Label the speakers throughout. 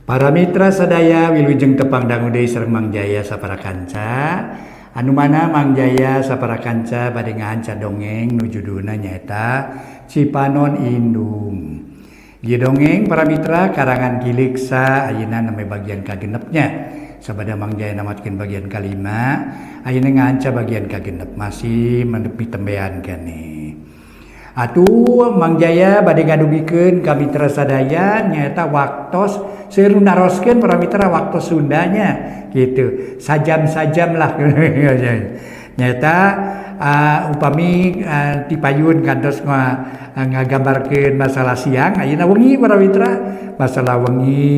Speaker 1: Para mitra sadaya wilujeng tepang dangu deui sareng Mang Jaya sapara kanca. Anu mana Mang Jaya sapara kanca bade ngahanca dongeng nu judulna nyaeta Cipanon Indung. Ieu dongeng para mitra karangan Ki Leuksa ayeuna nembe bagian kagenepnya. Sabada Mang Jaya namatkeun bagian kalima, ayeuna ngahanca bagian kagenep masih menepi tembean keneh. Atuh Mang Jaya bade ngadugikeun ka mitra sadaya nyaeta waktos seueur nu naroskeun para mitra waktos Sundanya gitu. Sajam-sajam lah nyaeta upami tipayun kantos ngagambarkeun masalah siang ayeuna wengi para mitra, masalah wengi.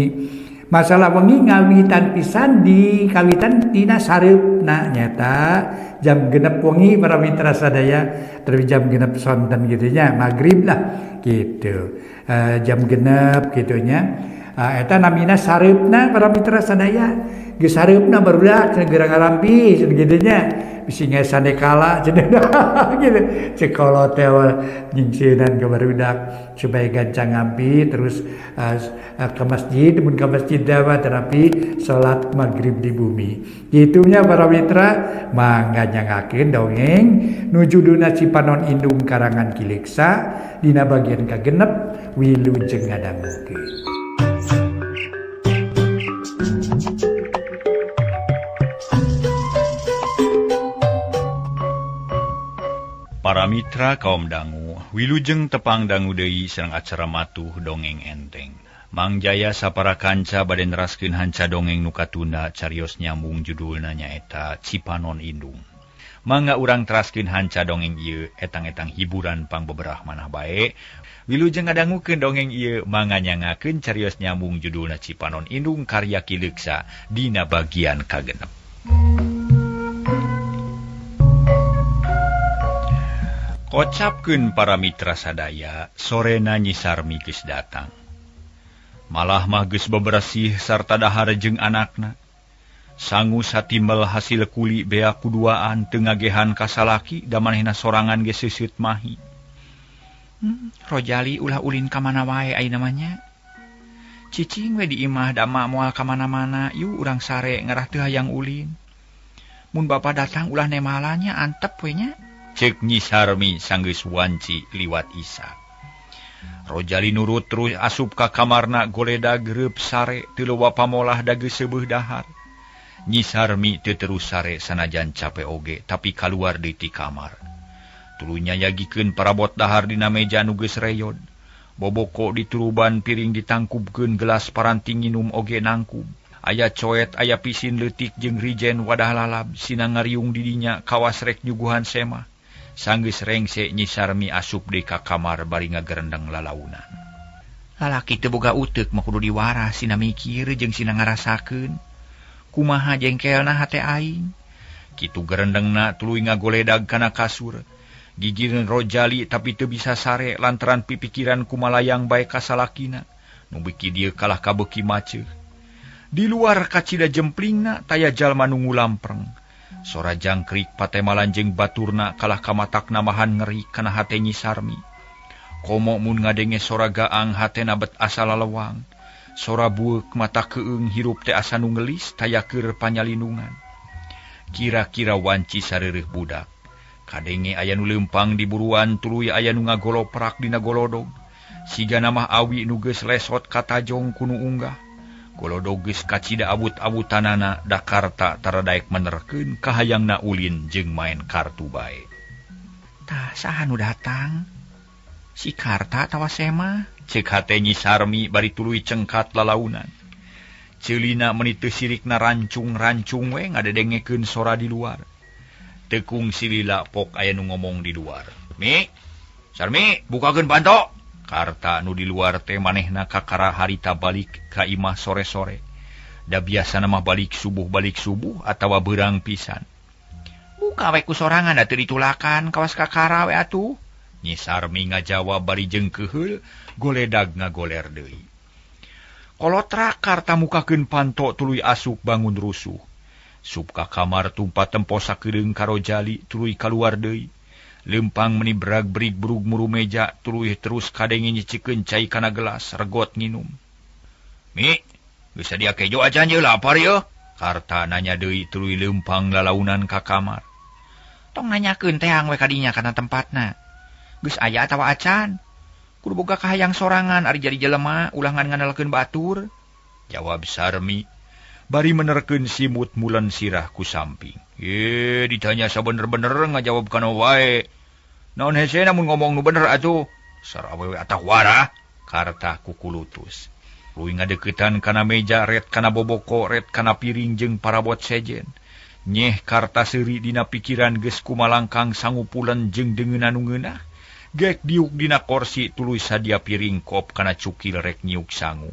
Speaker 1: Masalah wengi ngawitan pisan di kawitan tina sareupna nyaeta jam 6 wengi para mitra sadaya, terus jam 6 sonten gitu nya, magrib lah gitu. Jam 6 gitu nya. Eta namina sareupna para mitra sadaya. Geus sareupna barudak cenah geura ngarampi cenah gitu nya. Bisi sandekala cenah gitu. Cek kolot teh nyingsieunan ka barudak supaya gancang ngampi terus ke masjid, mun ka masjid mah terapi salat maghrib di bumi. Gitunya para mitra mangga nyangakeun dongeng nu judulna Cipanon Indung karangan Ki Leuksa dina bagian kagenep wilujeng ngadangukeun.
Speaker 2: Para mitra kaum dangu, wilujeng tepang dangu deui sareng acara matuh dongeng enteng. Mang Jaya sapara kanca bade neraskeun hanca dongeng nu katunda carios nyambung judulna nyaeta Cipanon Indung. Mangga urang teraskeun hanca dongeng ieu etang-etang hiburan pangbeberah manah bae. Wilujeng ngadangukeun dongeng ieu mangga nyangakeun carios nyambung judulna Cipanon Indung karya Ki Leuksa dina bagian kagenep. Kocapkeun para mitra sadaya, sorena Nyi Sarmi geus datang. Malah mah geus bebersih sarta dahar jeung anakna. Sangu satimel hasil kuli bea kuduaan teu ngagehan ka salaki da manehna sorangan ge seuseut mahi.
Speaker 3: Rojali ulah ulin ka mana wae ayeuna mah nya. Cicing we di imah da mah moal ka mana-mana, yuk urang sare ngarah teu hayang ulin. Mun bapa datang ulah nemalanya antep we nya.
Speaker 2: Cek Nyi Sarmi sanggeus wanci liwat isa. Rojali nurut terus asup ka kamarna goledag reup sare teu loba pamolah da geus seubeuh dahar. Nyi Sarmi teu terus sare sanajan cape oge tapi kaluar deui ti kamar. Tuluy nyayagikeun parabot dahar dina meja nu geus reyod. Boboko dituruban piring ditangkubkeun gelas paranti nginum oge nangkub. Aya coet aya pisin leutik jeung rijen wadah lalab sina ngariung di dinya kawas rek nyuguhan semah. Sanggeus rengse Nyi Sarmi asup deui ka kamar bari ngagerendeng lalaunan.
Speaker 3: Lalaki teu boga uteuk mah kudu diwaras sina mikir jeung sina ngarasakeun. Kumaha jengkelna hate aing.
Speaker 2: Kitu gerendengna tuluy ngagoledag kana kasur. Gigireun Rojali tapi teu bisa sare lantaran pipikiran kumalayang bae ka salakina. Nu beuki dieu kalah ka beuki maceuh. Di luar kacida jemplingna taya jalma nu ngulampreng. Sora jangkrik patemalan jeung baturna kalah kamatak namahan ngeri kana hate Nyi Sarmi. Komo mun ngadenge sora gaang hatena bet asa lalewang. Sora bueuk mata keung hirup teh asa nu ngelis taya keur panyalindungan. Kira-kira wanci sareureuh budak. Kadenge aya nu leumpang di buruan tuluy aya nu ngagoloprak dina golodog. Siga mah awi nu geus lesot katajong ku nu unggah. Golodog geus kacida abut-abutanana da karta taradaek menerkeun kahayangna ulin jeung main kartu bae.
Speaker 3: Tah saha nu datang? Si Karta atawa Sema?
Speaker 2: Ceuk hate Nyi Sarmi bari tuluy cengkat lalaunan. Ceulina meuni teu sirikna rancung-rancung we ngadedengekeun sora di luar. Tekung silila pok aya nu ngomong di luar. Mi, Sarmi, bukakeun panto. Karta nu di luar teh manehna kakara harita balik ka imah sore-sore. Da biasana mah balik subuh atawa beurang pisan.
Speaker 3: Buka we ku sorangan da teu ditulakan kawas kakara we atuh.
Speaker 2: Nyi Sarmi ngajawab bari jeung keuheul goledag ngagoler deui. Kolotrak Karta mukakeun panto tuluy asup bangun rusuh. Sup ka kamar tumpa tempo sakeureung ka Rojali tuluy kaluar deui. Lempang meni brag-brig brug muru meja tuluy terus kadenge nyicikeun cai kana gelas regot nginum. Mi, Geus sadia kejo acan ye lapar ye. Karta nanya deui tuluy leumpang lalaunan ka kamar.
Speaker 3: Tong nanyakeun teang we kadinya kana tempatna. Geus aya atawa acan. Kudu boga kahayang sorangan ari jadi jelema ulah ngan ngandalkeun batur.
Speaker 2: Jawab Sarmi bari menerkeun simut mulan sirah ku samping. Ye ditanya sabener-bener ngajawab kana wae. Naon hese namun ngomong nu bener atuh. Sarawewe atah warah. Karta kukulutus. Luwi ngadeukeutan kana meja ret kana boboko ret kana piring jeung parabot sejen. Nyeh Karta seuri dina pikiran geus kumalangkang sangupulan jeung deungeunna nu ngeunah. Gek diuk dina korsi tuluy sadia piring kop kana cukil rek nyiuk sangu.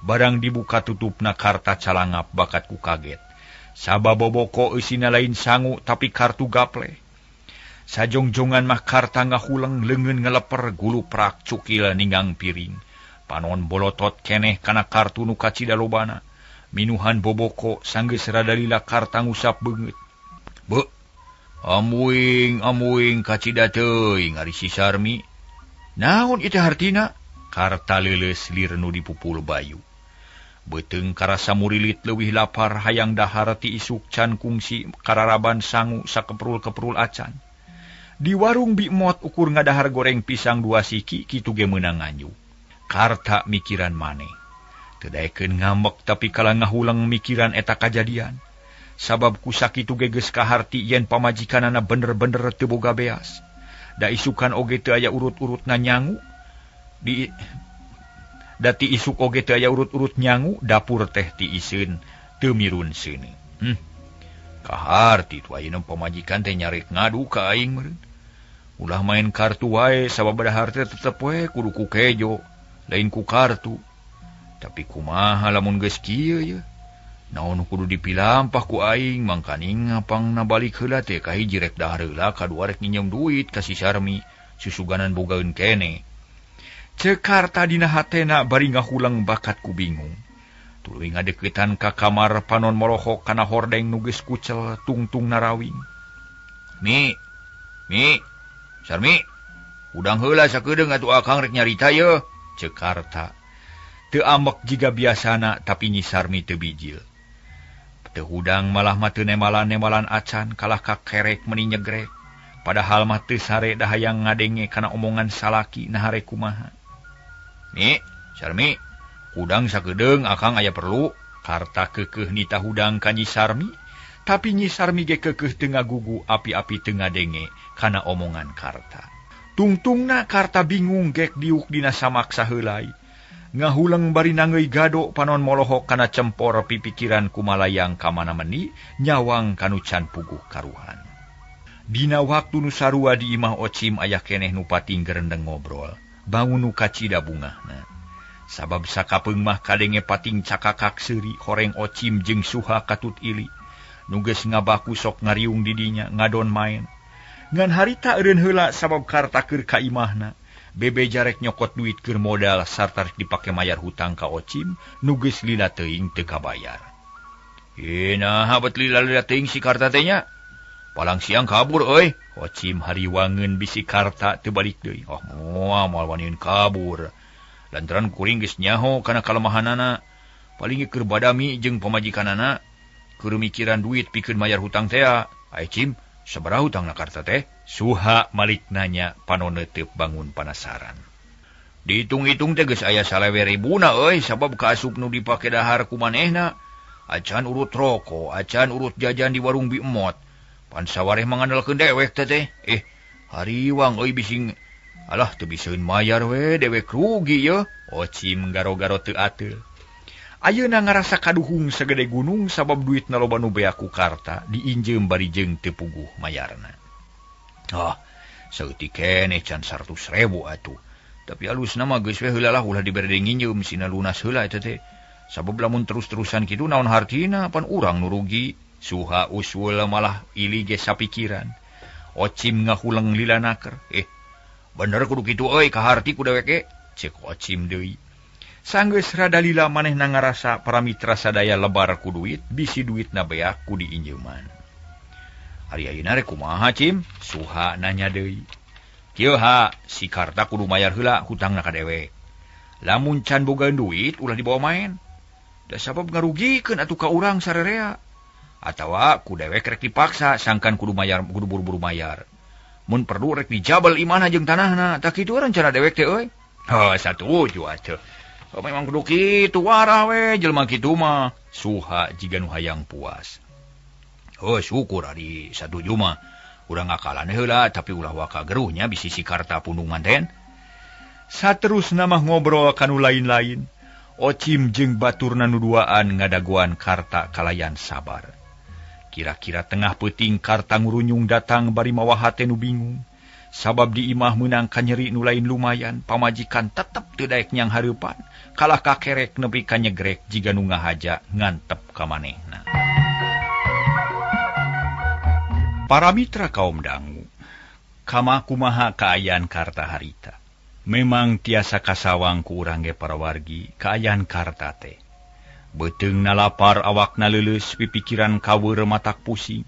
Speaker 2: Barang dibuka tutupna Karta calangap bakat ku kaget. Sabab boboko eusina lain sangu tapi kartu gaple. Sajongjongan mah Karta ngahuleng leungeun ngeleper gulu prak cukil ninggang piring. Panon bolotot keneh kana kartu nu kacida lobana. Minuhan boboko sanggeus rada lila Karta ngusap beungeut. Beuh, amuing amuing kacida teuing ari si Sarmi. Naon ieu teh hartina? Karta leuleus lir nu dipupul bayu. Beuteung karasa murilit leuwih lapar hayang dahar ti isuk can kungsi kararaban sangu sakeprul-keprul acan. Di warung Bimot ukur ngadahar goreng pisang 2 siki kitu ge meunang nganyu. Karta mikiran maneh. Teu daekeun ngambek tapi kala ngahuleng mikiran eta kajadian. Sabab ku sakitu ge geus kaharti yen pamajikanana bener-bener teu boga beas. Da isukan oge teu aya urut-urutna nyangu. Dati isuk oge teu aya urut-urut nyangu, dapur teh tiiseun teu mirun seuneu. Kaharti tu ayeuna pamajikan teh nyarek ngadu ka aing meureun. Ulah main kartu wae sabab dahar teh tetep we kudu ku kejo, lain ku kartu. Tapi kumaha lamun geus kieu ye? Naon kudu dipilampah ku aing mangkaning ngapangna balik heula teh kahiji rek dahar heula kadua rek nginjem duit ka si Sarmi susuganan bogaeun kene. Ceuk Karta dina hatena bari ngahuleng bakat ku bingung. Tuluy ngadeuketan ka kamar panon molohok kana hordeng nu geus kucel tungtung narawing. Mi, Mi, Sarmi, udang heula sakedeung atuh akang rek nyarita ye, ceuk Karta. Teu ambek jiga biasana tapi Nyi Sarmi teu bijil. Teu hudang malah mah teu nemalan-nemalan acan kalah kakerek meuni nyegrek. Padahal mah teu sare da hayang ngadenge kana omongan salaki nah rek kumaha. Mi, Sarmi, hudang sakedeung akang aya perlu. Karta keukeuh nita hudang ka Nyi Sarmi, tapi Nyi Sarmi ge keukeuh teu ngagugu api-api teu ngadenge kana omongan Karta. Tungtungna Karta bingung gek diuk dina samak saheulai. Ngahuleng bari nangeui gado panon molohok kana cempor pipikiran kumalayang ka mana meni nyawang kanu can puguh karuhan. Dina waktu nu sarua di imah Ocim aya keneh nu pating gerendeng ngobrol, bangun nu kacida bungahna. Sabab sakapeung mah kadenge pating cakakak seuri horeng Ocim jeung Suha katut ili. Nu geus ngabaku sok ngariung di dinya ngadon maen. Ngan harita eureun heula sabab Karta keur ka imahna. Bebe jarek nyokot duit keur modal sarta rek dipake mayar hutang ka Ocim nu geus lila teuing teu kabayar. Naha bet lila-lila teuing si Karta teh nya? Palang siang kabur euy. Ocim hariwangeun bisi Karta teu balik deui. Oh moal moal waniun kabur. Lantaran kuring geus nyaho kana kalemahanana. Paling keur badami jeung pamajikanana keur mikiran duit pikeun mayar hutang teh. Ai Cim, sabaraha hutangna Karta teh? Suha malik nanya panon neuteup bangun panasaran. Dihitung-hitung teh geus aya 25.000 euy sabab kaasup nu dipake dahar ku manehna. Acan urut rokok, acan urut jajan di warung Bimot. Pan sawareh mangandalkeun dewek teh teh. Hariwang euy bising alah teu biseun mayar we dewek rugi ye. Ocim garo-garo teu ateul. Ayeuna ngarasa kaduhung sagede gunung sabab duitna loba nu beak ku Karta diinjeum bari jeung teu puguh mayarna. Ah, saeutik keneh can 100.000 atuh. Tapi alusna mah geus we heula lah ulah dibere nginjeum sina lunas heula eta teh. Sabab lamun terus-terusan kitu naon hartina pan urang nu rugi. Suha usul malah ili ge sapikiran. Ocim ngahuleng lila naker. Bener kudu kitu euy kaharti ku dewek ge. Ceuk Ocim deui. Sanggeus rada lila manehna ngarasa para mitra sadaya lebar ku duit, bisi duitna beak ku diinjeuman. Ari ayeuna rek kumaha Cim? Suha nanya deui. Kieu ha, si Karta kudu mayar heula hutangna ka dewek. Lamun can boga duit ulah dibawa main. Da sabab ngarugikeun atuh ka urang sarerea. Atawa ku dewek rek dipaksa sangkan kudu mayar kudu buru-buru mayar. Mun perlu rek dijabel imahna jeung tanahna. Tah kitu rencana dewek teh euy. Heuh satuju atuh. Oh, memang kudu kitu warah we jelema kitu mah. Suha jiga nu hayang puas. Oh syukur ari satuju mah. Urang akalan heula tapi ulah waka geruhnya bisi si Karta pundung manten. Saterusna mah ngobrol kanu lain-lain. Ocim jeung baturna nu duaan ngadagoan Karta kalayan sabar. Kira-kira tengah peuting Karta ngurunyung datang bari mawa hate nu bingung. Sabab di imah meunang kanyeri nu lain lumayan, pamajikan tetep teu daek nyang hareupan, kalah kakerek nepi ka nyegrek jiga nu ngahaja ngantep ka manehna. Para mitra kaum dangu, kama kumaha kaayaan Karta harita. Memang tiasa kasawang ku urang ge parawargi kaayaan Karta teh. Beuteungna lapar awakna leuleus pipikiran kaweur matak pusing.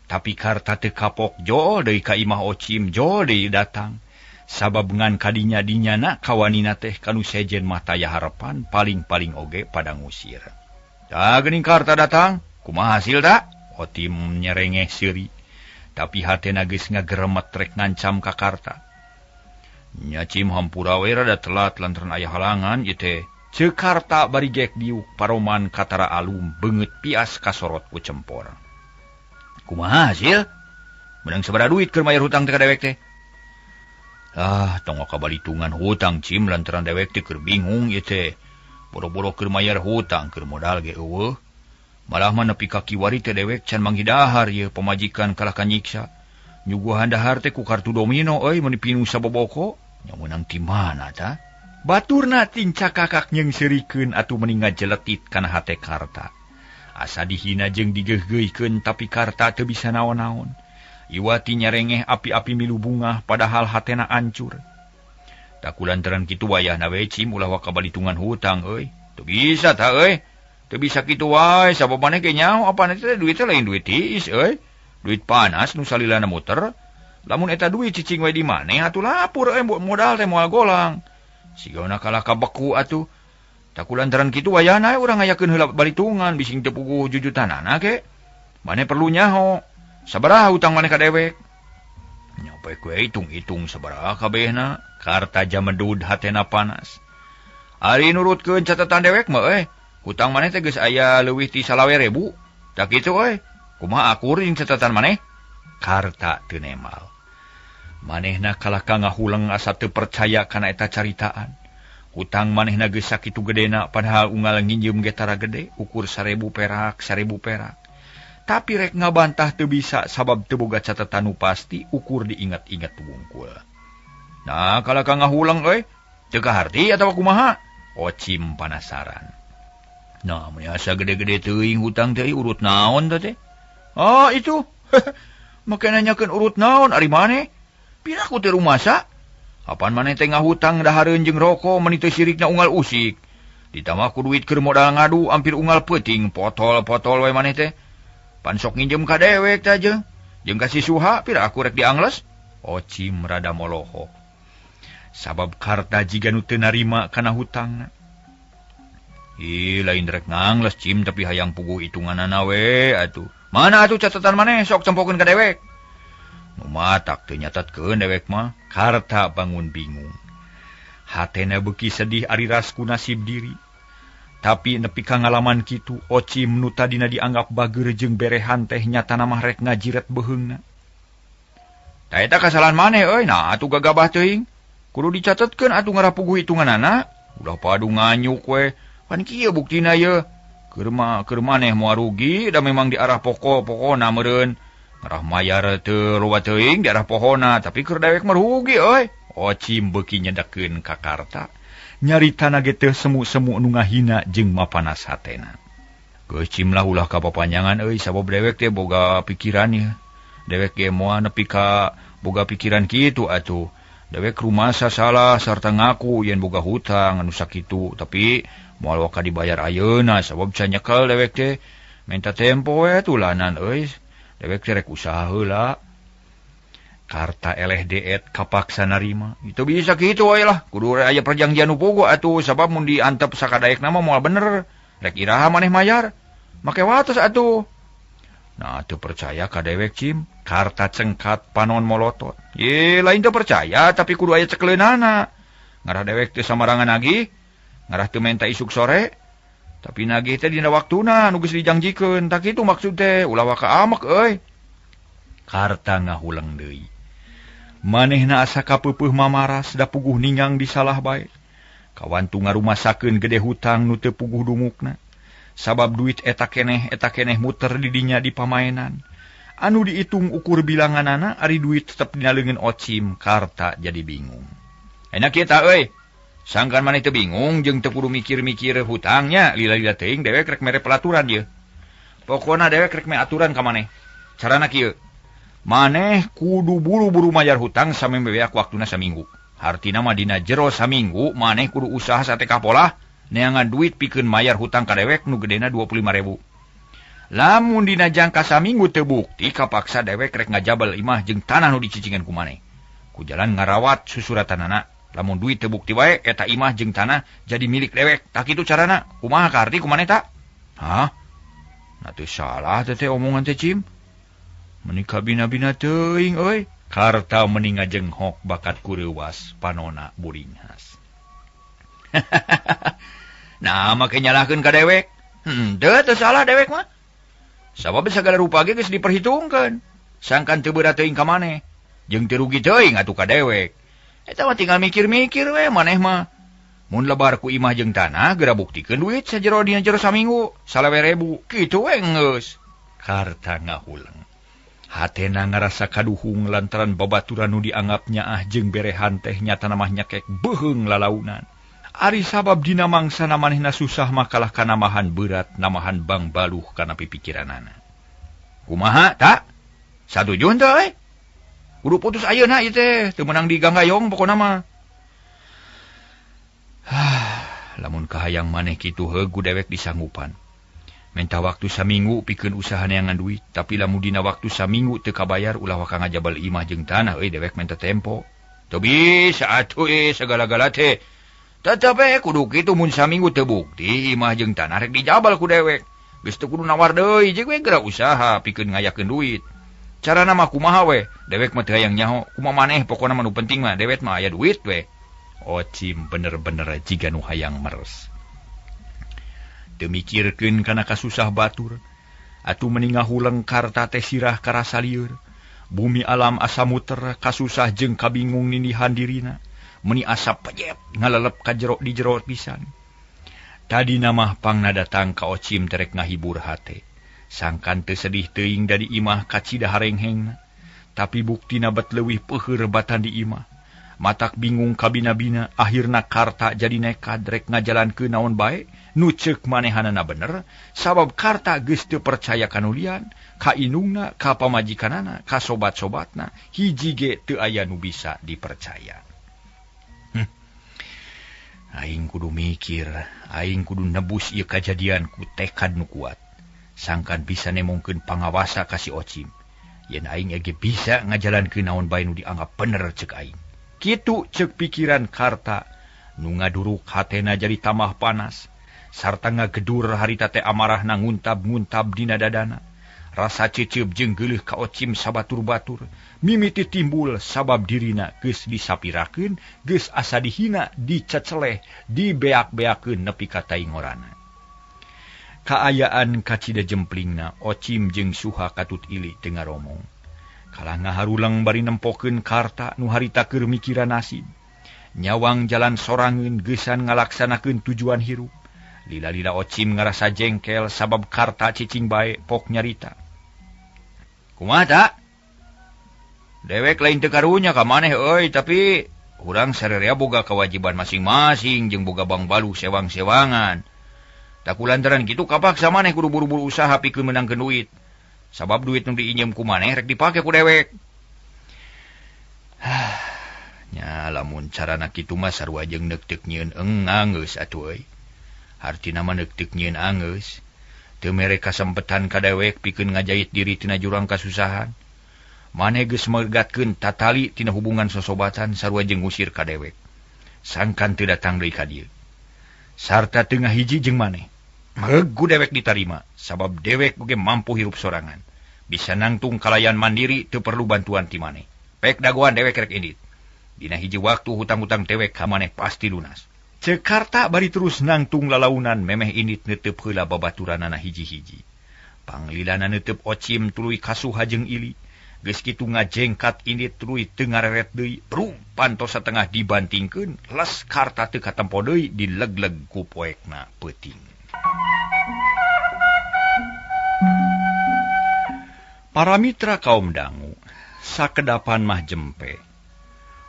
Speaker 2: Tapi Karta teu kapok jol deui ka imah Ocim jol deui datang. Sabab ngan kadinya dinyana kawanina teh kanu sejen mah taya harepan paling-paling oge pada ngusir. Da geuning Karta datang, kumaha hasil da? Otim nyerengeh seuri. Tapi hatena geus ngageremet rek ngancam ka Karta. Nya cim hampura we rada telat lantaran aya halangan ieu teh. Ceuk Karta bari gek diuk paroman katara alum beungeut pias kasorot ku cempor. Kumaha hasil? Menang sabaraha duit keur mayar hutang teh ka dewek teh? Ah, tong kabalitungan hutang cim lantaran dewek teh keur bingung ieu teh. Boro-boro keur mayar hutang keur modal ge eueuh. Malah mah nepi ka kiwari teh dewek can manggidahar ieu pamajikan kalah ka nyiksa. Nyuguhan dahar teh ku kartu domino euy meuni pinu saboboko. Nya meunang ti mana tah? Baturna tincak kakak nyeungseurikeun atuh meni ngajeletit kana hate Karta. Asa dihina jeung digeugeuhkeun tapi Karta teu bisa naon-naon. Iwati nyarengeh api-api milu bungah padahal hatena ancur. Tak kulantaran kitu wayahna we cim ulah waka balitungan hutang euy. Teu bisa tah euy. Teu bisa kitu wae sabab maneh ge nyaho apana teh duit teh lain duit tiis euy. Duit panas nu salilana muter. Lamun eta duit cicing we di maneh atuh lapur euy modal teh moal golang. Sigana kalah ka beku atuh. Tak kulantaran kitu wayahna urang ngayakeun heula balitungan bising teu puguh jujutanana ke. Maneh perlu nyaho. Sabaraha hutang maneh ka dewek? Nyape kue hitung-hitung sabaraha kabehna. Karta jamedud hatena panas. Ari nurutkeun catatan dewek mah euy. Hutang maneh teh geus aya leuwih ti 25.000. Tak kitu euy. Kumaha akur jeung catatan maneh? Karta teu nemal. Manehna kalah ka ngahuleng asa teu percaya kana eta caritaan. Hutang manehna geus sakitu gedena padahal unggal nginjem ge tara gede ukur 1.000 perak, 1.000 perak. Tapi rek ngabantah teu bisa sabab teu boga catatan nu pasti ukur diingat-ingat wungkul. Nah, kalah ka ngahuleng euy, teu kaharti atawa kumaha? Ocim panasaran. Nah, mun asa gede-gede teuing hutang teh urut naon teh? Oh, itu. Make nanyakeun urut naon ari maneh? Piraku teh rumasa? Apan maneh teh ngahutang dahareun jeung roko meuni teu sirikna unggal usik. Ditambah ku duit keur modal ngadu ampir unggal peuting potol-potol we maneh teh. Pan sok nginjem ka dewek teh jeung jeung ka si Suha pira aku rek diangles? Ocim rada molohok. Sabab Karta jiga nu teu narima kana hutangna. Ih, lain rek ngangles cim tapi hayang puguh hitunganana we atuh. Mana atuh catatan maneh sok tempokeun ka dewek. Nu matak teu nyatetkeun dewek mah. Karta bangun bingung. Hatena beuki sedih ari ras ku nasib diri. Tapi nepi ka ngalaman kitu Ocim nu tadina dianggap bageur jeung berehan teh nyatana mah rek ngajiret beuheungna. Tah eta kasalahan maneh euy, nah atuh gagabah teuing. Kudu dicatetkeun atuh ngarapuguh hitunganana. Ulah padu nganyuk we. Pan kieu buktina ye. Keur maneh moal rugi da memang di arah pokok-pokona meureun. Arah mayar teu loba teuing di arah pohona, tapi keur dewek mah rugi euy. Ocim beuki nyedekeun ka Karta. Nyaritana ge teu semu-semu nu ngahina jeung mapanas hatena. Geus cim lah ulah ka papanjangan euy sabab dewek teh boga pikiran ye. Dewek ge moal nepi ka boga pikiran kitu atuh. Dewek rumasa salah sarta ngaku yen boga hutang anu sakitu, tapi moal waka dibayar ayeuna sabab can nyekel dewek teh. Menta tempo we tulanan euy. Dewek teh rek usaha heula. Karta eleh deet kapaksa narima. Itu bisa kitu we lah. Kudu aya perjanjian nu puguh atuh sabab mun diantep sakadaekna mah moal bener. Rek iraha maneh mayar? Make wates atuh. Nah teu percaya ka dewek Cim. Karta cengkat panon molotot. Ye lain teu percaya tapi kudu aya cekleunana. Ngarah dewek teu samarangan nagih, ngarah teu menta isuk sore. Tapi nagih teh dina waktuna nu geus dijangjikeun. Tak kitu maksud teh ulah waka amek euy. Karta ngahuleng deui. Manehna asa kapeupeih mamaras da puguh ningang disalah bae. Kawantu ngarumasakeun gede hutang nu teu puguh dumukna. Sabab duit eta keneh muter di dinya di pamaenan. Anu diitung ukur bilanganana ari duit tetep dina leungeun Ocim. Karta jadi bingung. Enak kieu ta euy. Sangkan maneh teu bingung jeung teu kudu mikir-mikir hutangnya, lila-lila teuing dewek rek mere pelaturan ieu. Pokona dewek rek mere aturan ka maneh. Carana kieu. Maneh kudu buru-buru mayar hutang samemeh beak waktuna saminggu. Hartina mah dina jero saminggu maneh kudu usaha sateka polah neangan duit pikeun mayar hutang ka dewek nu gedena 25.000. Lamun dina jangka saminggu teu bukti kapaksa dewek rek ngajabel imah jeung tanah nu dicicingan ku maneh. Ku jalan ngarawat susuratanana. Lamun duit teu bukti wae eta imah jeung tanah jadi milik dewek. Tak kitu carana. Kumaha kaarti ku maneh ta? Hah? Nah teu salah teh omongan teh Cim. Menikah bina-bina teuing euy. Karta meni ngajenghok bakat kureuwas panona buringhas. Nah make nyalahkeun ka dewek. Henteu teu salah dewek mah. Sabab sagala rupa ge geus diperhitungkeun. Sangkan teu berat teuing ka maneh. Jeung teu rugi teuing atuh ka dewek. Eta mah tinggal mikir-mikir we maneh mah. Mun lebar ku imah jeung tanah geura buktikeun duit sajero dina jero saminggu 20.000. Kitu we geus. Karta ngahuleng. Hatena ngarasa kaduhung lantaran babaturan nu dianggap nyaah jeung berehan teh nyatana mah nyakek beuheung lalaunan. Ari sabab dina mangsana manehna susah makalah kanamahan berat namahan bang baluh kana pipikiranana. Kumaha ta? Satuju henteu euy? Kudu putus ayeuna ieu teh, teu meunang diganggayong pokona mah. Lamun kahayang maneh kitu heuh ku dewek disanggupan. Menta waktu saminggu pikeun usaha neangan duit, tapi lamun dina waktu saminggu teu kabayar ulah waka ngajabal imah jeung tanah euy dewek menta tempo. Teu bisa atuh sagala-gala teh. Tetep we kudu kitu mun saminggu teu bukti imah jeung tanah rek dijabal ku dewek. Geus teu kudu nawar deui jeung we geura usaha pikeun ngayakeun duit. Carana mah kumaha we? Dewek mah teu hayang nyaho, kumaha maneh pokona mah nu penting mah dewek mah aya duit we. Ocim bener-bener jiga nu hayang meres. Teu mikirkeun kana kasusah batur, atuh meni ngahuleng karta teh sirah karasa lieur. Bumi alam asa muter kasusah jeung kabingung nindihan dirina, meni asa pejep ngalelep ka jero di jero pisan. Tadina mah pangna datang ka Ocim terek ngahibur hate. Sangkan teu sedih teuing dari imah kacida harenghengna, tapi buktina bet leuwih peuheur batan di imah. Matak bingung kabina-bina, akhirna Karta jadi nekad rek ngajalankeun naon bae nu ceuk manehanana bener, sabab Karta geus teu percaya ka nu lian, ka indungna, ka pamajikanana, ka sobat-sobatna, hiji ge teu aya nu bisa dipercaya. Aing kudu mikir, aing kudu nebus ieu kajadian ku tekad nu kuat. Sangkan bisa nemongkeun pangawasa ka si Ocim. Yen aing ge bisa ngajalankeun naon bae nu dianggap bener ceuk aing. Kitu ceuk pikiran Karta nu ngaduruk hatena jadi tambah panas sarta ngagedur harita teh amarahna nguntab-nguntab dina dadana. Rasa cecep jeung geuleuh ka Ocim sabatur-batur mimiti timbul sabab dirina geus disapirakeun, geus asa dihina, diceceleh, dibeak-beakeun nepi ka taingorana. Kaayaan kacida jemplingna Ocim jeung Suha katut ili teu ngaromong. Kalah ngaharulang bari nempokeun Karta nu harita keur mikiran nasib. Nyawang jalan sorangeun geusan ngalaksanakeun tujuan hirup. Lila-lila Ocim ngarasa jengkel sabab Karta cicing bae pok nyarita. Kumaha ta? Dewek lain teu karunya ka maneh euy, tapi urang sarerea boga kewajiban masing-masing jeung boga bangbalu sewang-sewangan. Tak kulantaran kitu kapaksa maneh kudu buru-buru usaha pikeun meunangkeun duit. Sabab duit nu diinjem ku maneh rek dipake ku dewek. Nya lamun carana kitu mah sarua jeung neuk-teuk nyieun engangeus atuh euy. Hartina mah neuk-teuk nyieun angeus. Teu mere kasempetan ka dewek pikeun ngajait diri tina jurang kasusahan. Maneh geus megatkeun tatali tina hubungan sosobatan sarua jeung ngusir ka dewek. Sangkan teu datang deui ka dieu. Sarta teu ngahiji jeung maneh. Megu dewek ditarima sabab dewek oge mampu hirup sorangan. Bisa nangtung kalayan mandiri teu perlu bantuan ti maneh. Pek dagoan dewek rek indit. Dina hiji waktu hutang-hutang dewek ka maneh pasti lunas. Ceuk Karta bari terus nangtung lalaunan memeh indit neuteup heula babaturanana hiji-hiji. Panglilana neuteup Ocim tuluy ka Suha jeung Ili. Geus kitu ngajengkat indit tuluy teu ngareret deui. Brung panto satengah dibantingkeun, les Karta teu katempo deui dilegleg ku poekna peuting. Para mitra kaum dangu, sakedapan mah jempe.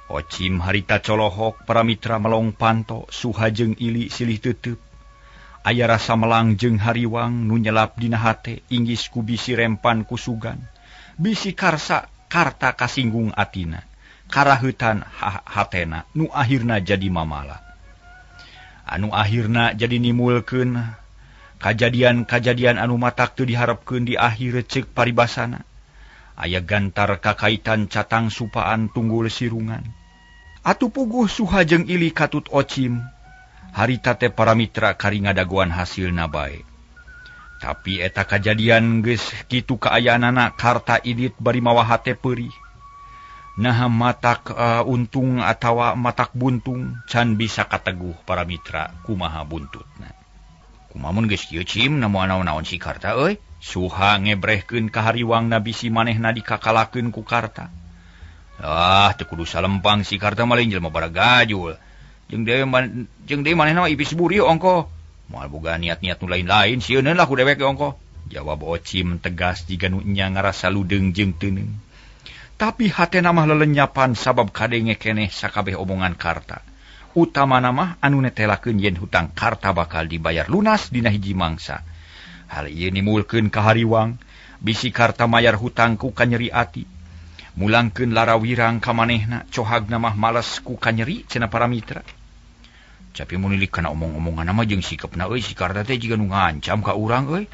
Speaker 2: Ocim harita colohok, para mitra melong panto, Suha jeung Ili silih teuteup. Aya rasa melang jeung hariwang nu nyelap dina hate, inggis ku bisi rempan ku sugan. Bisi karsa Karta kasinggung atina, karaheutan hatena nu akhirna jadi mamala. Anu akhirna jadi nimulkeun kajadian-kajadian anu matak teu diharepkeun di akhir ceuk paribasana. Aya gantar kakaitan catang supaan tunggul sirungan. Atuh puguh Suha jeung Ili katut Ocim. Harita teh para mitra kari ngadagoan hasilna bae. Tapi eta kajadian geus kitu kaayaanana Karta indit bari mawa hate peurih. Naha matak untung atawa matak buntung can bisa kateguh para mitra kumaha buntutna. Kumamun geus kieu Cim namu naon-naon si Karta euy. Suha ngebrehkeun ka hariwangna bisi manehna dikakalakeun ku Karta. Ah, teu kudu salempang si Karta mah lain jelema baragajul. Jeung deui manehna mah ipis buri ongkoh. Moal boga niat-niat nu lain-lain sieun lah ku dewek ge ongkoh. Jawab Ocim tegas jiga nu nya ngarasa ludeung jeung teuneung. Tapi hatena mah lelenyapan sabab kadenge keneh sakabeh omongan Karta. Utamana mah anu netelakeun yen hutang Karta bakal dibayar lunas dina hiji mangsa. Hal ieu nimulkeun ka hariwang, bisi Karta mayar hutang ku kanyeri ati. Mulangkeun larawirang ka manehna, cohagna mah males ku kanyeri cenah para mitra. Capi mun lilik kana omong-omongan mah jeung sikepna euy si Karta teh jiga nu ngancam ka urang euy.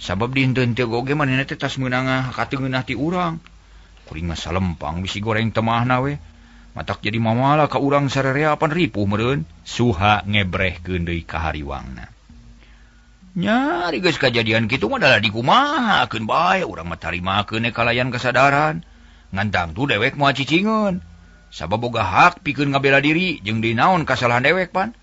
Speaker 2: Sabab dinten teu oge manehna teh tas meunang kateungeunah ti urang. Kuring mah salempang bisi goreng temahna we. Matak jadi mamala ka urang sarerea apan ripuh meureun. Suha ngebrehkeun deui ka hariwangna. Nya ari geus kajadian kitu mah dalah dikumahakeun bae urang mah tarimakeun kalayan kasadaran. Ngan tangtu dewek moal cicingeun. Sabab boga hak pikeun ngabela diri jeung deui naon kasalahan dewek pan.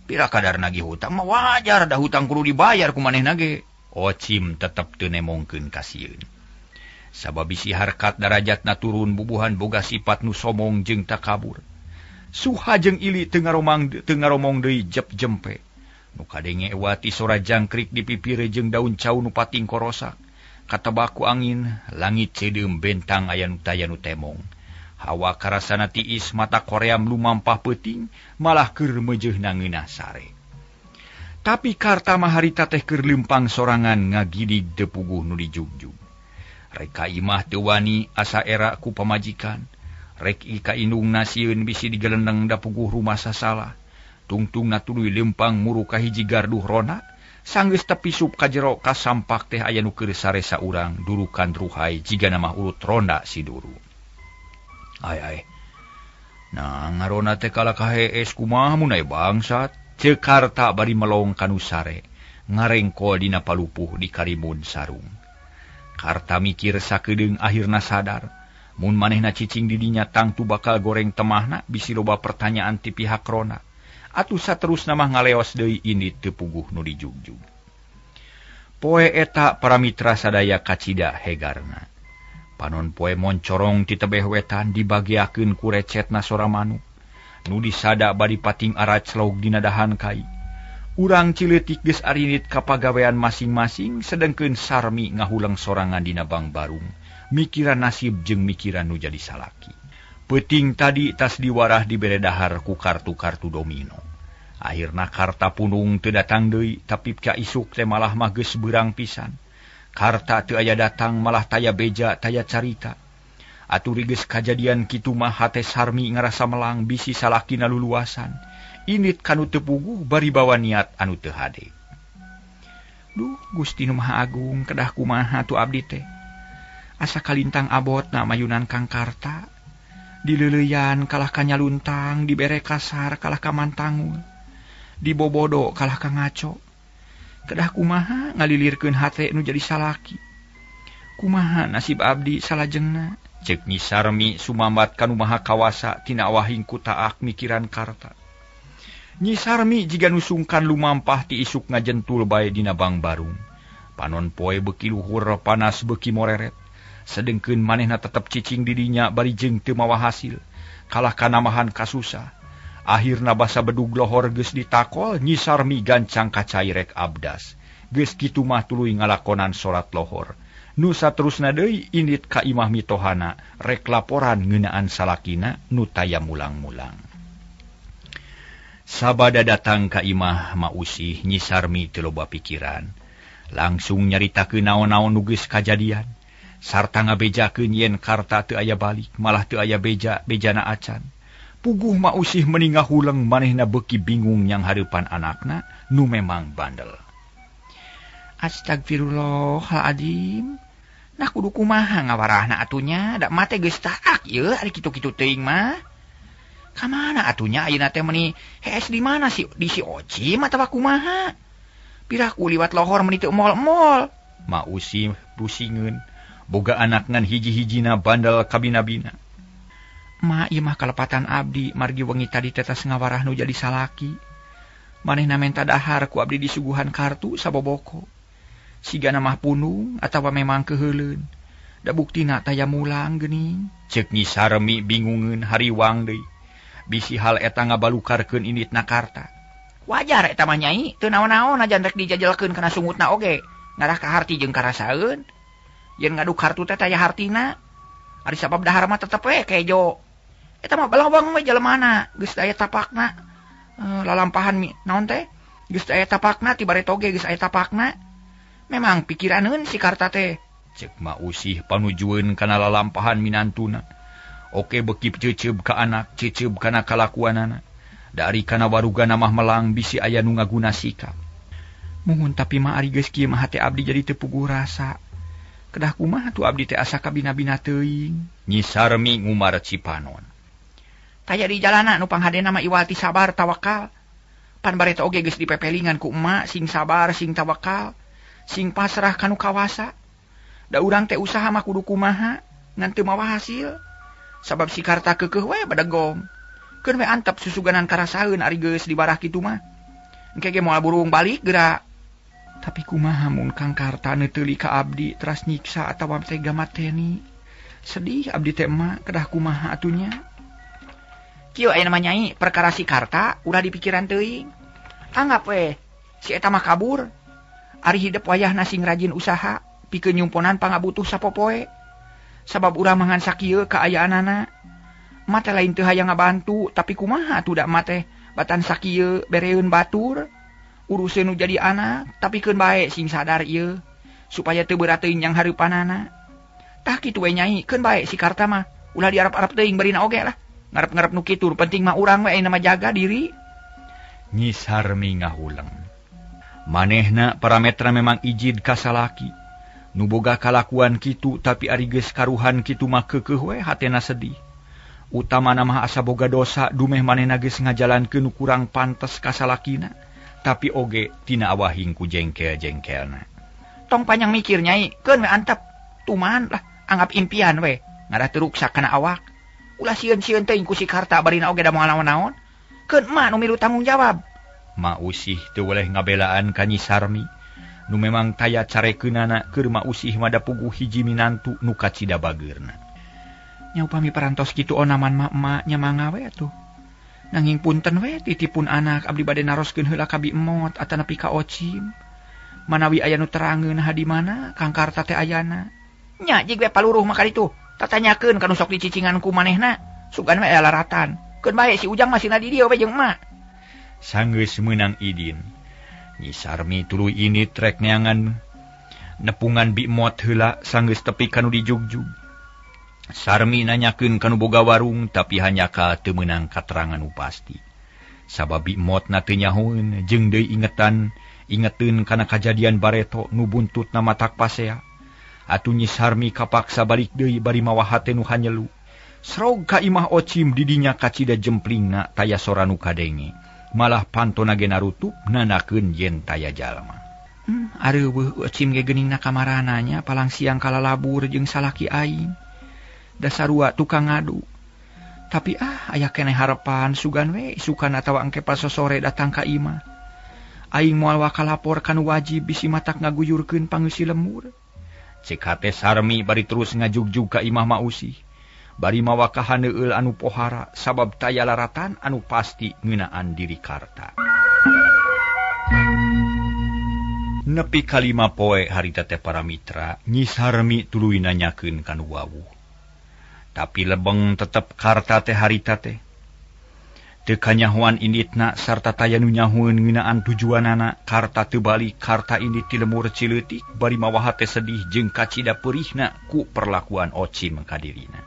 Speaker 2: Pira kadar nagih hutang mah wajar da hutang kudu dibayar ku manehna ge. Ocim tetep teu nemongkeun kasieun. Sabab bisi harkat darajatna turun bubuhan boga sifat nu somong jeung takabur. Suha jeung Ili teu ngaromong deui jep jempe. Nu kadenge ewati sora jangkrik di pipir jeung daun cau nu pating korosak. Katebaku angin, langit cedeum bentang aya nu taya nu temong. Hawa karasana tiis mata koream lumampah peuting malah keur meujeuhna ngeunah sare. Tapi Karta mah harita teh keur leumpang sorangan ngagidig teu puguh nu dijugjug. Rek ka imah teu wani asa era ku pamajikan. Rek ka indungna sieun bisi digelendeng da puguh rumasa salah. Tungtungna tuluy leumpang muru ka hiji garduh rona. Sanggeus tepisup ka jero kasampak teh aya nu keur sare saurang durukan ruhai jigana mah urut ronda si duru. Ai ai. Nah ngarona teh kalah ka hees kumaha mun aya bangsat. Ceuk Karta bari melong ka nu sare ngarengkol dina palupuh di karimun sarung. Karta mikir sakedeung akhirna sadar mun manehna cicing di dinya tangtu bakal goreng temahna bisi loba pertanyaan ti pihak rona. Atuh saterusna mah ngaleos deui indit teu puguh nu dijugjug. Poe eta para mitra sadaya kacida hegarna. Panon poe moncorong ti tebeh wetan dibagiakeun ku recetna sora manuk. Nu disada bari pating araclog dina dahan kai. Urang cileutik geus arinit ka pagawean masing-masing sedengkeun Sarmi ngahuleng sorangan dina bangbarung. Mikiran nasib jeung mikiran nu jadi salaki. Peuting tadi tas diwarah dibere dahar ku kartu-kartu domino. Akhirna Karta punung teu datang deui, tapi ka isuk teh malah mah geus beurang pisan. Karta teu aya datang malah taya beja taya carita. Atuh geus kajadian kitu mah hate Sarmi ngarasa melang bisi salakina luluasan. Indit kanu teu puguh bari bawa niat anu teu hade. Duh, Gusti nu Maha Agung kedah kumaha tu abdi teh. Asa kalintang abotna mayunan Kang Karta. Dileuleyan kalah ka nyaluntang, dibere kasar kalah ka mantangul, dibobodo kalah ka ngaco.
Speaker 3: Kedah kumaha ngalilirkeun hate nu jadi salaki. Kumaha nasib abdi salajengna?
Speaker 2: Cek Nyi Sarmi sumambat kanu maha kawasa tina wahing ku taak mikiran Karta. Nyi Sarmi jiga nu sungkan lumampah ti isuk ngajentul bae dina bangbarung. Panon poe beuki luhur panas beuki moreret. Sedengkeun manehna tetep cicing di dinya bari jeung teu mawa hasil. Kalah kanamahan kasusah. Akhirna basa bedug lohor geus ditakol, Nyi Sarmi gancang kacai rek abdas. Geus kitu mah tuluy ngalakonan salat lohor. Nu saterusna deui indit ka imah mitohana rek laporan ngeunaan salakina nu taya mulang-mulang. Sabada datang ka imah Mausih, Nyi Sarmi teu loba pikiran. Langsung nyaritakeun naon-naon nu geus kajadian. Sarta ngabejakeun yen Karta teu aya balik, malah teu aya beja, bejana acan. Puguh Mausih meni ngahuleng manehna beuki bingung yang hareupan anakna nu memang bandel.
Speaker 3: Astagfirullahaladzim. Nah kudu kumaha ngawarahna atunya, da mate geus taak ieu ari kitu-kitu teuing mah. Ka mana atunya ayeuna teh meuni hees di mana si di si Ocim atawa kumaha? Piraku liwat lohor meuni teu mol-mol.
Speaker 2: Mausih pusingeun, boga anak ngan hiji-hijina bandel kabina-bina.
Speaker 3: Ma ieu mah kalepatan abdi margi wengi tadi tetas ngawarah nu jadi salaki. Manehna menta dahar ku abdi disuguhan kartu saboboko. Sigana mah punung atawa memang keheuleun. Da buktina taya mulang geuning.
Speaker 2: Ceuk Nyi Sarmi bingungeun hariwang deui. Bisi hal eta ngabalukarkeun inditna Karta.
Speaker 3: Wajar eta mah nyai, teu naon-naon ajan rek dijajalkeun kana sungutna oge. Ngarah ka harti jeung karasaeun. Yen ngadu kartu teh taya hartina. Ari sabab dahar mah tetep we kejo. Eta mah balawang we jelemana, geus aya tapakna. Lalampahan naon teh? Geus aya tapakna ti bare toge geus aya tapakna. Memang pikiraneun si Karta teh.
Speaker 2: Ceuk Mausih panujueun kana lalampahan minantuna. Oke beuki ceuceub ka anak, ceuceub kana kalakuanana. Dari kana warugana mah melang bisi aya nu ngaguna sikap.
Speaker 3: Muhun tapi mah ari geus kieu mah hate abdi jadi teu puguh rasa. Kedah kumaha tuh abdi teh asa kabina-bina teuing.
Speaker 2: Nyi Sarmi ngumar cipanon.
Speaker 3: Taya di jalana nu panghadena mah iwati sabar tawakal. Pan bareto oge geus dipepelingan ku emak sing sabar sing tawakal, sing pasrah kanu kawasa. Da urang teh usaha mah kudu kumaha ngan teu mawa hasil. Sabab si Karta keukeuh we badegong. Keun we antep susuganan karasaeun ari geus dibarah kitu mah. Engke ge moal burung balik geura. Tapi kumaha mun Kang Karta neuteuli ka abdi teras nyiksa atawa tega mateni. Sedih abdi teh emak kedah kumaha atunya. Kieu aya nama nyai perkara si Karta ulah dipikiran teuing. Anggap we si eta mah kabur. Ari hidep wayahna sing rajin usaha pikeun nyumponan pangabutuh sapopoe. Sabab urang mangan sakieu kaayaanana. Mate lain teu hayang ngabantu tapi kumaha atuh da mate batan sakieu bereun batur. Uruseun nu jadi anak tapi keun bae sing sadar ieu supaya teu berat teuing yang hareupanana. Tah kitu we nyai keun bae si Karta mah ulah diarep-arep teuing barina oge lah. Ngarep-ngarep nu kitu penting mah urang we ayeuna mah jaga diri.
Speaker 2: Nyi Sarmi ngahuleng. Manehna parametra memang ijid ka salaki. Nu boga kalakuan kitu tapi ari geus karuhan kitu mah keukeuh we hatena sedih. Utamana mah asa boga dosa dumeh manehna geus ngajalankeun nu kurang pantes ka salakina. Tapi oge tina awahing ku jengkel-jengkelna.
Speaker 3: Tong panjang mikir nyai, keun we antep. Tuman lah, anggap impian we. Ngarah teu ruksak kana awak. Ulah sieun-sieun teuing ku si Karta barina oge da moal naon-naon. Keun emak nu milu tanggung jawab.
Speaker 2: Mausih teu weleh ngabelaan ka Nyi Sarmi. Nu memang taya carekeunana keur Mausih mah da puguh hiji minantu nu kacida bageurna.
Speaker 3: Nya upami parantos kitu onaman mah emak nya mangga we atuh. Nanging punten we titipun anak abdi bade naroskeun heula ka Bi Emot atanapi ka Ocim. Manawi aya nu terangeun ha di mana Kang Karta teh ayana. Nya jig we paluruh mah kaditu. Tatanyakeun ka nu sok dicicingan ku manehna. Sugan we aya laratan. Keun bae si Ujang masih di dieu we jeung emak.
Speaker 2: Sanggeus meunang idin. Nyi Sarmi tuluy ini trek neangan nepungan Bi Emot heula sanggeus tepi ka nu dijugjug. Sarmi nanyakeun ka nu boga warung tapi hanyaka teu meunang katerangan nu pasti. Sabab Bi Emotna teu nyahoeun jeung deui ingeteun kana kajadian bareto nu buntutna matak pasea. Atuh Nyi Sarmi kapaksa balik deui bari mawa hate nu hanyelu. Srog ka imah Ocim didinya kacida jemplingna taya sora nu kadenge. Malah pantona ge narutup nanakeun yen taya jalma.
Speaker 3: Areuweuh Ocim ge geuningna kamarananya palang siang kalalabur jeung salaki aing. Dasarua tukang ngadu. Tapi aya keneh harepan sugan we isukan atawa engke pasosore datang ka imah. Aing moal waka lapor kanu wajib bisi matak ngaguyurkeun pangeusi lemur.
Speaker 2: Cek hate Sarmi bari terus ngajugjug ka imah Ma Usih. Bari mawa kahaneueul anu pohara sabab taya laratan anu pasti ngeunaan diri Karta. Nepi kalima poe harita teh para mitra, Nyi Sarmi tuluy nanyakeun kanu wawuh. Tapi lebeng tetep Karta teh harita teh. Teu kanyahoan inditna sarta taya nu nyahoeun ngeunaan tujuanana, Karta teu balik, Karta indit ti lemur cileutik bari mawa hate sedih jeung kacida peurihna ku perlakuan Ocim ka dirina.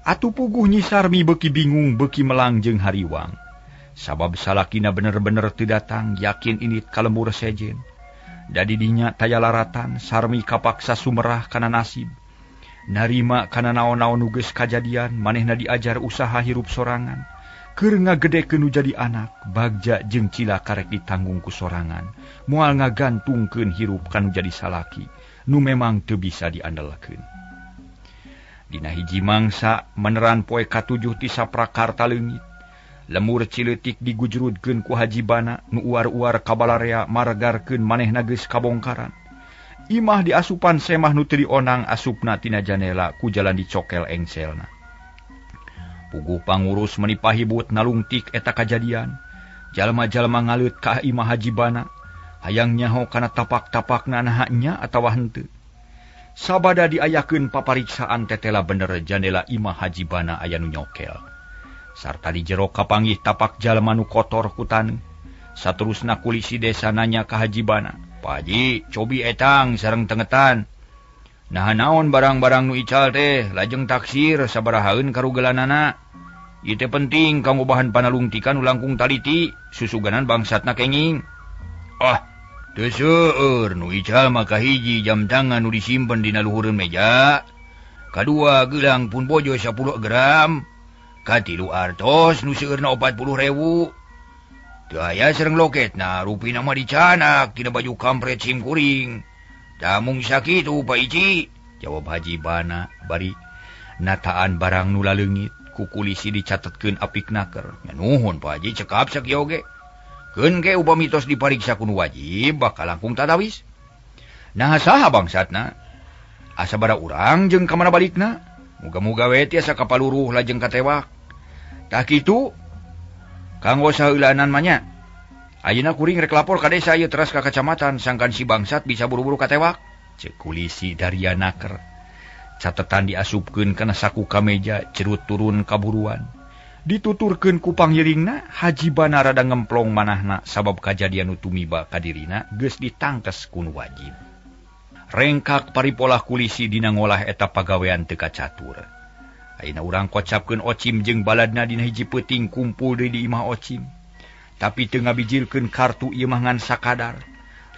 Speaker 2: Atuh puguh Nyi Sarmi beuki bingung beuki melang jeung hariwang. Sabab salakina bener-bener teu datang, yakin indit ka lemur sejen. Dadi dinya taya laratan, Sarmi kapaksa sumerah kana nasib. Narima kana naon-naon nu geus kajadian, manehna diajar usaha hirup sorangan. Keur ngagedekeun nu jadi anak, bagja jeung cilaka rek ditanggung ku sorangan. Moal ngagantungkeun hirup kanu jadi salaki, nu memang teu bisa diandalkeun. Dina hiji mangsa meneran poe katujuh ti saprakarta leungit. Lemur cileutik digujrudkeun ku Haji Bana nu uar-uar kabalarea margarkeun manehna geus kabongkaran. Imah diasupan semah nu teu dionang asupna tina janela ku jalan dicokel engselna. Puguh pangurus menipahibut nalungtik eta kajadian. Jalma-jalma ngaleut ka imah Haji Bana, hayang nyaho kana tapak-tapakna naha nya atawa henteu. Sabada diayakeun papariksaan tetela bener jandela imah Haji Bana aya nu nyokel. Sarta di jero kapanggih tapak jalma nu kotor ku taneuh. Saterusna kulisi desa nanya ka Haji Bana, "Pak Haji, cobi etang sareng tengetan. Nah naon barang-barang nu ical teh lajeng taksir sabarahaeun karugelanana. Ieu teh penting kanggo bahan panalungtikan nu langkung taliti, susuganan bangsatna kenging." "Ah, teu seueur nu ical mah kahiji jam tangan nu disimpen dina luhureun meja. Kadua gelang pun bojo 10 gram. Katilu artos nu seueurna 40.000. Teu aya sareng loketna, rupina mah dicanak tina baju kampret sim kuring. Tamung sakitu Pak Ici," jawab Haji Bana bari nataan barang nu laleungit ku kulisi dicatetkeun apik naker. "Nya nuhun Pak Haji, cekap sakieu oge. Keun ge upami tos dipariksa ku nu wajib bakal langkung tatawis. Nah saha bangsatna? Asa bara urang jeung ka mana balikna? Muga-muga we tiasa kapaluruh lajeng katewak. Tah kitu kanggo saheulaanan mah nya. Ayeuna kuring rek lapor ka desa ieu teras ka kacamatan sangkan si bangsat bisa buru-buru katewak." Ceuk kulisi daria naker. Catetan diasupkeun kana saku kameja cerut turun kaburuan. Dituturkeun ku panggiringna, Haji Bana rada ngemplong manahna sabab kajadian nu tumiba ka dirina geus ditangkes ku nu wajib. Rengkak paripolah kulisi dina ngolah eta pagawean teu kacatur. Ayeuna urang kocapkeun Ocim jeung baladna dina hiji peuting kumpul deui di imah Ocim. Tapi teu ngabijilkeun kartu ieu mah ngan sakadar.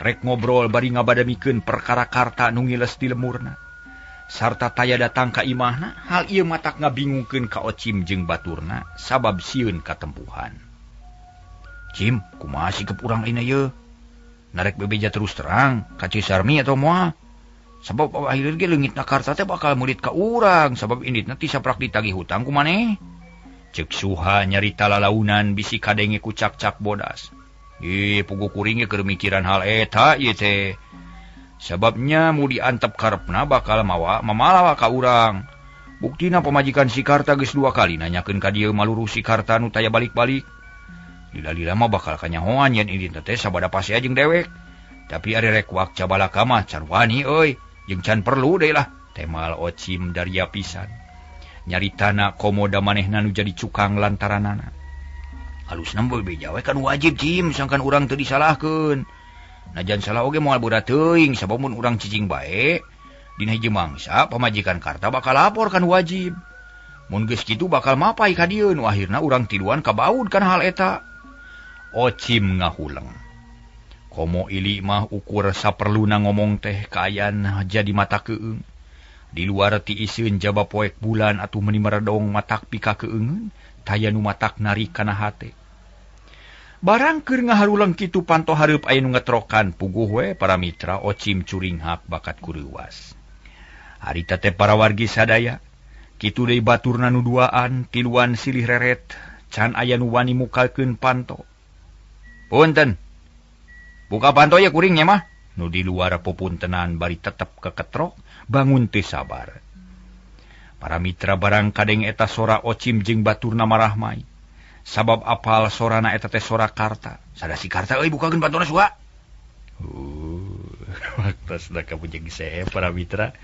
Speaker 2: Rek ngobrol bari ngabadamikeun perkara karta nu ngiles di lemurna. Sarta taya datang ka imahna, hal ieu matak ngabingungkeun ka Ocim jeung baturna sabab sieun katempuhan. "Cim, kumaha sikep urang ayeuna ieu? Narek bebeja terus terang ka Ci Sarmi atau moal? Sabab akhir ge leungitna karta teh bakal mulit ka urang sabab inditna ti saprak ditagih hutang ku maneh." Ceuk Suha nyarita lalaunan bisi kadenge ku cak-cak bodas. "Ih, puguh kuring ge keur mikiran hal eta ieu teh. Sababnya mu diantep karepna bakal mawa mamalawa ka urang. Buktina pamajikan si Karta geus 2 kali nanyakeun ka dieu maluruh si Karta nu taya balik-balik. Lila-lila mah bakal kanyahoan yen inditna teh sabada pasea jeung dewek. Tapi ari rek wak cabalaka mah can wani euy, jeung can perlu deui lah." Temal Ocim daria pisan. Nyaritana komoda manehna nu jadi cukang lantaranana. "Halusna mah bebeja we kan wajib Cim, sangkan urang teu disalahkeun. Najan salah oge moal berat teuing sabab mun urang cicing bae dina hiji mangsa pamajikan Karta bakal lapor kan wajib. Mun geus kitu bakal mapai ka dieu nu akhirna urang tiluan kabaud kana hal eta." Ocim ngahuleng. Komo ili mah ukur saperluna ngomong teh kaayaan jadi mata keung. Di luar ti iseun jaba poek bulan atuh meni meredong matak pika keungeun, taya nu matak narik kana hate. Barang keur ngaharuleng kitu panto hareup aya nu ngetrokan puguh we para mitra Ocim curinghak bakat kureuwas. Harita teh para wargi sadaya kitu deui baturna nu duaan tiluan silih reret can aya nu wani mukalkeun panto. Punten. Buka panto ye kuring nya mah. Nu di luar pupuntenan bari tetep keketrok bangun teu sabar. Para mitra barang kadeng eta sora Ocim jeung baturna marahmai. Sabab apal sorana eta teh sora Karta. Sada si Karta euy bukakeun pantona suha. Waktu sudah kamu jeung saya para mitra.